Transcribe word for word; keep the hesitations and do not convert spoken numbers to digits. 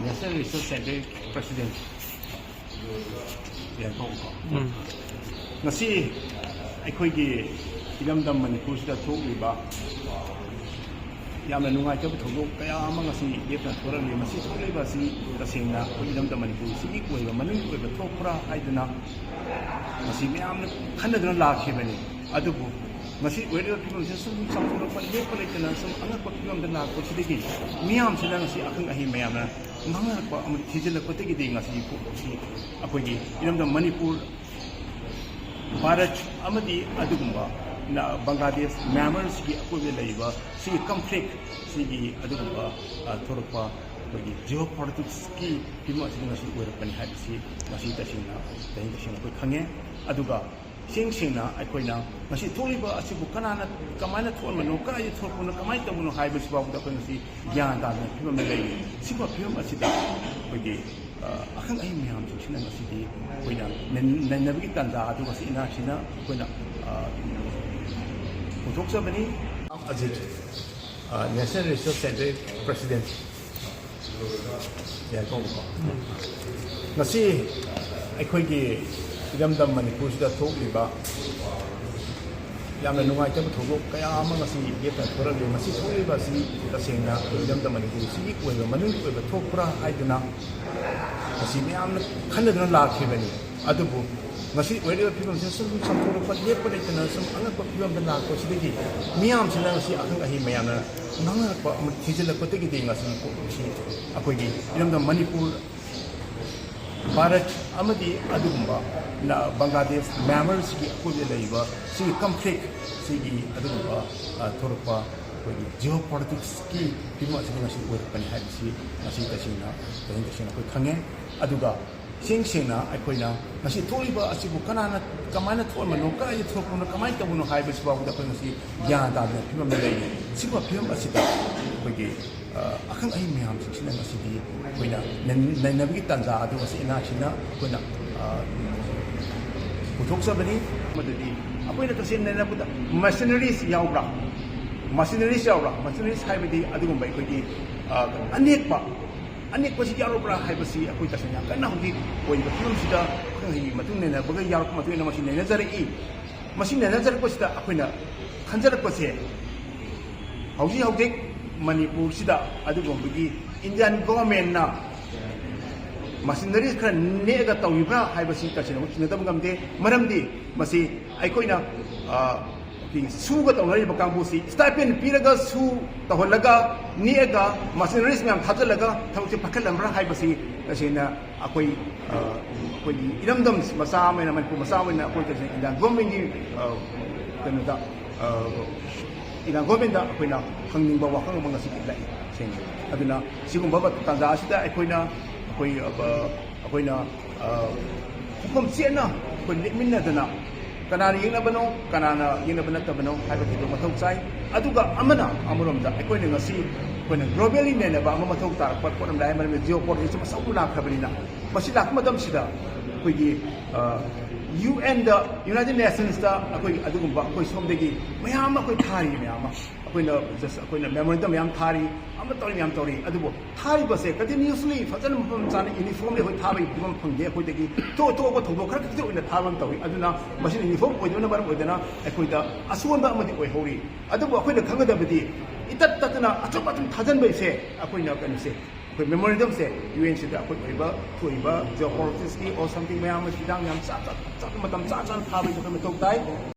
National Research Centre President ꯌꯥꯏꯐꯧꯀꯣ꯫ ꯎꯝ꯫ ꯉꯁꯤ ꯑꯩꯈꯣꯏꯒꯤ ꯏꯔꯝꯗꯝ ꯃꯅꯤꯄꯨꯔꯁꯤꯗ ꯊꯣꯛꯂꯤꯕ ꯌꯥꯝꯅ ꯅꯨꯡꯉꯥꯏꯇꯕ ꯊꯧꯗꯣꯛ ꯀꯌꯥ ꯑꯃ ꯉꯁꯤ ꯂꯦꯞꯇꯅ ꯊꯣꯛꯂꯛꯂꯤ꯫ ꯃꯁꯤ ꯊꯣꯛꯂꯤꯕ ꯑꯁꯤ ꯇꯁꯦꯡꯅ ꯑꯩꯈꯣꯏ ꯏꯔꯝꯗꯝ ꯃꯅꯤꯄꯨꯔꯁꯤꯒꯤ ꯑꯣꯏꯕ ꯃꯅꯨꯡꯒꯤ ꯑꯣꯏꯕ ꯊꯣꯛꯄ꯭ꯔꯥ ꯍꯥꯏꯗꯨꯅ ꯃꯁꯤ ꯃꯌꯥꯝꯅ ꯈꯟꯅꯗꯨꯅ ꯂꯥꯛꯈꯤꯕꯅꯤ꯫ ꯑꯗꯨꯕꯨ ꯉꯁꯤ ꯑꯣꯏꯔꯤꯕ ꯐꯤꯕꯝꯁꯤꯗ ꯁꯨꯝ ꯆꯥꯎꯊꯣꯔꯛꯄ ꯂꯦꯞꯄ ꯂꯩꯇꯅ ꯁꯨꯝ ꯑꯉꯛꯄ ꯐꯤꯕꯝꯗ ꯂꯥꯛꯄꯁꯤꯗꯒꯤ ꯃꯤꯌꯥꯝꯁꯤꯅ ꯉꯁꯤ ꯑꯈꯪ ꯑꯍꯩ ꯃꯌꯥꯝꯅ ꯉꯥꯡꯅꯔꯛꯄ ꯑꯃꯗꯤ ꯊꯤꯖꯤꯜꯂꯛꯄꯗꯒꯤꯗꯤ ꯉꯁꯤ ꯄꯣꯠ ꯑꯁꯤ ꯑꯩꯈꯣꯏꯒꯤ ꯏꯔꯝꯗꯝ ꯃꯅꯤꯄꯨꯔ, ꯚꯥꯔꯠ ꯑꯃꯗꯤ ꯑꯗꯨꯒꯨꯝꯕ ꯅ-, ꯕꯪꯒ꯭ꯂꯥꯗꯦꯁ, ꯃ꯭ꯌꯥꯟꯃꯥꯔꯁꯤꯒꯤ ꯑꯀꯣꯏꯕꯗ ꯂꯩꯔꯤꯕ ꯁꯤꯒꯤ ꯀꯟꯐ꯭ꯂꯤꯛ, ꯁꯤꯒꯤ ꯑꯗꯨꯒꯨꯝꯕ, ꯑ, ꯊꯣꯔꯛꯄ ꯑꯩꯈꯣꯏꯒꯤ ꯖꯤꯑꯣ ꯄꯣꯂꯤꯇꯤꯛꯁꯀꯤ ꯐꯤꯕꯝ ꯑꯁꯤꯗ ꯉꯁꯤ ꯑꯣꯏꯔꯛꯄꯅꯤ ꯍꯥꯏꯕꯁꯤ ꯉꯁꯤ ꯇꯁꯦꯡꯅ, ꯇꯁꯦꯡ ꯇꯁꯦꯡꯅ ꯑꯩꯈꯣꯏ ꯈꯪꯉꯦ꯫ ꯑꯗꯨꯒ ꯏꯁꯦꯡ ꯁꯦꯡꯅ ꯑꯩꯈꯣꯏꯅ ꯉꯁꯤ ꯊꯣꯛꯂꯤꯕ ꯑꯁꯤꯕꯨ ꯀꯅꯥꯅ ꯀꯃꯥꯏꯅ ꯊꯣꯛꯍꯟꯕꯅꯣ, ꯀꯗꯥꯏꯗ ꯊꯣꯛꯄꯅꯣ, ꯀꯃꯥꯏꯅ ꯇꯧꯕꯅꯣ ꯍꯥꯏꯕꯁꯤ ꯐꯥꯎꯕꯗ ꯑꯩꯈꯣꯏ ꯉꯁꯤ ꯒ꯭ꯌꯥꯟ ꯇꯥꯗꯅ ꯐꯤꯕꯝꯗ ꯂꯩꯔꯤ꯫ ꯁꯤꯒꯨꯝꯕ ꯐꯤꯕꯝ ꯑꯁꯤꯗ ꯑꯩꯈꯣꯏꯒꯤ, ꯑ, ꯑꯈꯪ ꯑꯍꯩ ꯃꯌꯥꯝꯁꯤꯡꯁꯤꯅ ꯉꯁꯤꯗꯤ ꯑꯩꯈꯣꯏꯅ ꯅꯩ-, ꯅꯩꯅꯕꯒꯤ ꯇꯥꯟꯖꯥ ꯑꯗꯨ ꯉꯁꯤ ꯏꯅꯥꯛꯁꯤꯅ ꯑꯩꯈꯣꯏꯅ, ꯑ, ꯄꯨꯊꯣꯛꯆꯕꯅꯤ꯫ ꯑꯖꯤꯠ, ꯑ, National Research Centre President꯫ ꯌꯥꯏꯀꯣ? ꯉꯁꯤ ꯑꯩꯈꯣꯏꯒꯤ ꯏꯔꯝꯗꯝ ꯃꯅꯤꯄꯨꯔꯁꯤꯗ ꯊꯣꯛꯂꯤꯕ ꯌꯥꯝꯅ ꯅꯨꯡꯉꯥꯏꯇꯕ ꯊꯧꯗꯣꯛ ꯀꯌꯥ ꯑꯃ ꯉꯁꯤ ꯂꯦꯞꯇꯅ ꯊꯣꯔꯛꯂꯤ꯫ ꯃꯁꯤ ꯊꯣꯛꯂꯤꯕ ꯑꯁꯤ ꯇꯁꯦꯡꯅ ꯑꯩꯈꯣꯏ ꯏꯔꯝꯗꯝ ꯃꯅꯤꯄꯨꯔꯁꯤꯒꯤ ꯑꯣꯏꯕ ꯃꯅꯨꯡꯒꯤ ꯑꯣꯏꯕ ꯊꯣꯛꯄ꯭ꯔꯥ ꯍꯥꯏꯗꯨꯅ ꯃꯁꯤ ꯃꯌꯥꯝꯅ ꯈꯟꯅꯗꯨꯅ ꯂꯥꯛꯈꯤꯕꯅꯤ꯫ ꯑꯗꯨꯕꯨ ꯉꯁꯤ ꯑꯣꯏꯔꯤꯕ ꯐꯤꯕꯝꯁꯤꯗ ꯁꯨꯝ ꯆꯥꯎꯊꯣꯔꯛꯄ ꯂꯦꯞꯄ ꯂꯩꯇꯅ ꯁꯨꯝ ꯑꯉꯛꯄ ꯐꯤꯕꯝꯗ ꯂꯥꯛꯄꯁꯤꯗꯒꯤ ꯃꯤꯌꯥꯝꯁꯤꯅ ꯉꯁꯤ ꯑꯈꯪ ꯑꯍꯩ ꯃꯌꯥꯝꯅ ꯉꯥꯡꯅꯔꯛꯄ ꯑꯃꯗꯤ ꯊꯤꯖꯤꯜꯂꯛꯄꯗꯒꯤꯗꯤ ꯉꯁꯤ ꯄꯣꯠ ꯑꯁꯤ ꯑꯩꯈꯣꯏꯒꯤ ꯏꯔꯝꯗꯝ ꯃꯅꯤꯄꯨꯔ, ꯚꯥꯔꯠ ꯑꯃꯗꯤ ꯑꯗꯨꯒꯨꯝꯕ ꯅ-, ꯕꯪꯒ꯭ꯂꯥꯗꯦꯁ, ꯃ꯭ꯌꯥꯟꯃꯥꯔꯁꯤꯒꯤ ꯑꯀꯣꯏꯕꯗ ꯂꯩꯔꯤꯕ ꯁꯤꯒꯤ ꯀꯟꯐ꯭ꯂꯤꯛ, ꯁꯤꯒꯤ ꯑꯗꯨꯒꯨꯝꯕ, ꯑ, ꯊꯣꯔꯛꯄ ꯑꯩꯈꯣꯏꯒꯤ ꯖꯤꯑꯣ ꯄꯣꯂꯤꯇꯤꯛꯁꯀꯤ ꯐꯤꯕꯝ ꯑꯁꯤꯗ ꯉꯁꯤ ꯑꯣꯏꯔꯛꯄꯅꯤ ꯍꯥꯏꯕꯁꯤ ꯉꯁꯤ ꯇꯁꯦꯡꯅ, ꯇꯁꯦꯡ ꯇꯁꯦꯡꯅ ꯑꯩꯈꯣꯏ ꯈꯪꯉꯦ꯫ ꯑꯗꯨꯒ ꯏꯁꯦꯡ ꯁꯦꯡꯅ ꯑꯩꯈꯣꯏꯅ ꯉꯁꯤ ꯊꯣꯛꯂꯤꯕ ꯑꯁꯤꯕꯨ ꯀꯅꯥꯅ ꯀꯃꯥꯏꯅ ꯊꯣꯛꯍꯟꯕꯅꯣ, ꯀꯗꯥꯏꯗ ꯊꯣꯛꯄꯅꯣ, ꯀꯃꯥꯏꯅ ꯇꯧꯕꯅꯣ ꯍꯥꯏꯕꯁꯤ ꯐꯥꯎꯕꯗ ꯑꯩꯈꯣꯏ ꯉꯁꯤ ꯒ꯭ꯌꯥꯟ ꯇꯥꯗꯅ ꯐꯤꯕꯝꯗ ꯂꯩꯔꯤ꯫ ꯁꯤꯒꯨꯝꯕ ꯐꯤꯕꯝ ꯑꯁꯤꯗ ꯑꯩꯈꯣꯏꯒꯤ ꯑ, ꯑꯈꯪ ꯑꯍꯩ ꯃꯌꯥꯝꯁꯤꯡꯁꯤꯅ ꯉꯁꯤꯗꯤ ꯑꯩꯈꯣꯏꯅ ꯅꯩ-, ꯅꯩꯅꯕꯒꯤ ꯇꯥꯟꯖꯥ ꯑꯗꯨ ꯉꯁꯤ ꯏꯅꯥꯛꯁꯤꯅ ꯑꯩꯈꯣꯏꯅ ꯑ, ꯄꯨꯊꯣꯛꯆꯕꯅꯤ꯫ ꯃꯗꯨꯗꯤ ꯑꯩꯈꯣꯏꯅ ꯇꯁꯦꯡꯅ ꯅꯩꯅꯕꯗ ꯃꯁꯤꯅꯔꯤꯁ ꯌꯥꯎꯕ꯭ꯔꯥ? ꯃꯁꯤꯅꯔꯤꯁ ꯌꯥꯎꯕ꯭ꯔꯥ? ꯃꯁꯤꯅꯔꯤꯁ ꯍꯥꯏꯕꯗꯤ ꯑꯗꯨꯒꯨꯝꯕ ꯑꯩꯈꯣꯏꯒꯤ ꯑ, ꯑꯅꯦꯛꯄ, ꯑꯅꯦꯛꯄꯁꯤ ꯌꯥꯎꯔꯕ꯭ꯔꯥ ꯍꯥꯏꯕꯁꯤ ꯑꯩꯈꯣꯏ ꯇꯁꯦꯡꯅ ꯌꯥꯝ ꯀꯟꯅ ꯍꯧꯖꯤꯛ ꯑꯣꯏꯔꯤꯕ ꯐꯤꯕꯝꯁꯤꯗ ꯑꯩꯈꯣꯏ ꯍꯌꯦꯡ ꯃꯇꯨꯡ ꯅꯩꯅꯕꯒ ꯌꯥꯎꯔꯛꯄ ꯃꯇꯨꯡ ꯏꯟꯅ ꯃꯁꯤ ꯅꯩꯅꯖꯔꯛꯏ꯫ ꯃꯁꯤ ꯅꯩꯅꯖꯔꯛꯄꯁꯤꯗ ꯑꯩꯈꯣꯏꯅ ꯈꯟꯖꯔꯛꯄꯁꯦ, ꯍꯧꯖꯤꯛ ꯍꯧꯖꯤꯛ ꯃꯅꯤꯄꯨꯔꯁꯤꯗ ꯑꯗꯨꯒꯨꯝꯕꯒꯤ ꯏꯟꯗꯤꯌꯥꯟ ꯒꯣꯚꯔꯟꯃꯦꯟꯠꯅ ꯃꯁꯤꯅꯔꯤꯁ ꯈꯔ ꯅꯦꯛꯑꯒ ꯇꯧꯔꯤꯕ꯭ꯔꯥ ꯍꯥꯏꯕꯁꯤ ꯇꯁꯦꯡꯅ ꯑꯃꯨꯛ ꯆꯤꯡꯅꯗꯕ ꯉꯝꯗꯦ꯫ ꯃꯔꯝꯗꯤ ꯃꯁꯤ ꯑꯩꯈꯣꯏꯅ, ꯑ, ꯑꯩꯈꯣꯏ ꯁꯨꯒ ꯇꯧꯅꯔꯤꯕ ꯀꯥꯡꯕꯨꯁꯤ ꯁ꯭ꯇꯥꯏꯄꯦꯟ ꯄꯤꯔꯒ ꯁꯨ ꯇꯧꯍꯜꯂꯒ ꯅꯦꯛꯑꯒ ꯃꯁꯤꯅꯔꯤꯁ ꯃꯌꯥꯝ ꯊꯥꯖꯤꯜꯂꯒ ꯊꯕꯛꯁꯦ ꯐꯒꯠꯂꯝꯕ꯭ꯔꯥ ꯍꯥꯏꯕꯁꯤ ꯇꯁꯦꯡꯅ ꯑꯩꯈꯣꯏ, ꯑ, ꯑꯩꯈꯣꯏꯒꯤ ꯏꯔꯝꯗꯝ ꯃꯆꯥ ꯑꯃ ꯑꯣꯏꯅ, ꯃꯅꯤꯄꯨꯔ ꯃꯆꯥ ꯑꯣꯏꯅ ꯑꯩꯈꯣꯏ ꯇꯁꯦꯡꯅ ꯏꯟꯗꯤꯌꯥꯟ ꯒꯣꯚꯔꯟꯃꯦꯟꯠꯀꯤ, ꯑ, ꯀꯩꯅꯣꯗ, ꯑ, ꯏꯟꯗꯤꯌꯥꯟ ꯒꯣꯚꯔꯟꯃꯦꯟꯠꯇ ꯑꯩꯈꯣꯏꯅ ꯍꯪꯅꯤꯡꯕ ꯋꯥꯐꯝ ꯑꯃ ꯉꯁꯤꯗꯤ ꯂꯥꯛꯏ꯫ ꯁꯦꯡꯅ꯫ ꯑꯗꯨꯅ ꯁꯤꯒꯨꯝꯕ ꯇꯥꯟꯖꯥ ꯑꯁꯤꯗ ꯑꯩꯈꯣꯏꯅ, ꯑꯩꯈꯣꯏ, ꯑ, ꯑꯩꯈꯣꯏꯅ, ꯑ, ꯈꯣꯡꯐꯝ ꯆꯦꯠꯅ ꯑꯩꯈꯣꯏ ꯂꯦꯞꯃꯤꯟꯅꯗꯅ ꯀꯅꯥꯅ ꯌꯦꯛꯅꯕꯅꯣ, ꯀꯅꯥꯅ ꯌꯦꯛꯅꯕ ꯅꯠꯇꯕꯅꯣ ꯍꯥꯏꯕ ꯊꯤꯗꯣꯛ ꯃꯊꯧ ꯆꯥꯏ꯫ ꯑꯗꯨꯒ ꯑꯃꯅ, ꯑꯃꯔꯣꯝꯗ ꯑꯩꯈꯣꯏꯅ ꯉꯁꯤ ꯑꯩꯈꯣꯏꯅ globally ꯅꯩꯅꯕ ꯑꯃ ꯃꯊꯧ ꯇꯥꯔꯛꯄ ꯄꯣꯠ ꯑꯃ ꯂꯥꯛꯑꯦ, ꯃꯔꯝꯗꯤ geopolitics ꯃꯁꯛ ꯂꯥꯛꯈ꯭ꯔꯕꯅꯤꯅ꯫ ꯃꯁꯤ ꯂꯥꯛꯄ ꯃꯇꯝꯁꯤꯗ ꯑꯩꯈꯣꯏꯒꯤ, ꯑ, UN ꯗ, United Nations ꯇ ꯑꯩꯈꯣꯏ ꯑꯗꯨꯒꯨꯝꯕ ꯑꯩꯈꯣꯏ ꯁꯣꯝꯗꯒꯤ ꯃꯌꯥꯝ ꯑꯃ ꯑꯩꯈꯣꯏ ꯊꯥꯔꯤ, ꯃꯌꯥꯝ ꯑꯃ ꯑꯩꯈꯣꯏꯅ just ꯑꯩꯈꯣꯏꯅ memorandum ꯃꯌꯥꯝ ꯊꯥꯔꯤ, ꯑꯃ ꯇꯧꯔꯤ, ꯃꯌꯥꯝ ꯇꯧꯔꯤ, ꯑꯗꯨꯕꯨ ꯊꯥꯔꯤꯕꯁꯦ continuously ꯐꯖꯅ ꯃꯐꯝ ꯆꯥꯅ uniformly ꯑꯩꯈꯣꯏ ꯊꯥꯕꯒꯤ ꯐꯤꯕꯝ ꯐꯪꯗꯦ꯫ ꯑꯩꯈꯣꯏꯗꯒꯤ ꯊꯣꯛ ꯊꯣꯛꯄ ꯊꯧꯗꯣꯛ ꯈꯔ ꯈꯛꯇ ꯑꯣꯏꯅ ꯊꯥꯕ ꯑꯃ ꯇꯧꯏ꯫ ꯑꯗꯨꯅ ꯃꯁꯤꯅ uniform ꯑꯣꯏꯗꯕꯅ ꯃꯔꯝ ꯑꯣꯏꯗꯅ ꯑꯩꯈꯣꯏꯗ ꯑꯁꯣꯟꯕ ꯑꯃꯗꯤ ꯑꯣꯏꯍꯧꯔꯤ꯫ ꯑꯗꯨꯕꯨ ꯑꯩꯈꯣꯏꯅ ꯈꯪꯒꯗꯕꯗꯤ ꯏꯇꯠ ꯇꯠꯇꯅ ꯑꯆꯨꯝ ꯑꯆꯨꯝ ꯊꯥꯖꯟꯕꯩꯁꯦ ꯑꯩꯈꯣꯏꯅ ꯀꯩꯅꯣꯁꯦ, ꯑꯩꯈꯣꯏ memorandum ꯁꯦ UN ꯁꯤꯗ ꯑꯩꯈꯣꯏ ꯑꯣꯏꯕ ꯊꯣꯛꯏꯕ geopolitics ꯀꯤ or something ꯃꯌꯥꯝ ꯑꯃ ꯍꯤꯗꯥꯡ ꯌꯥꯝ ꯆꯞ ꯆꯞ ꯆꯞ ꯃꯇꯝ ꯆꯥ ꯆꯥꯅ ꯊꯥꯕꯒꯤ ꯑꯩꯈꯣꯏ ꯃꯊꯧ ꯇꯥꯏ꯫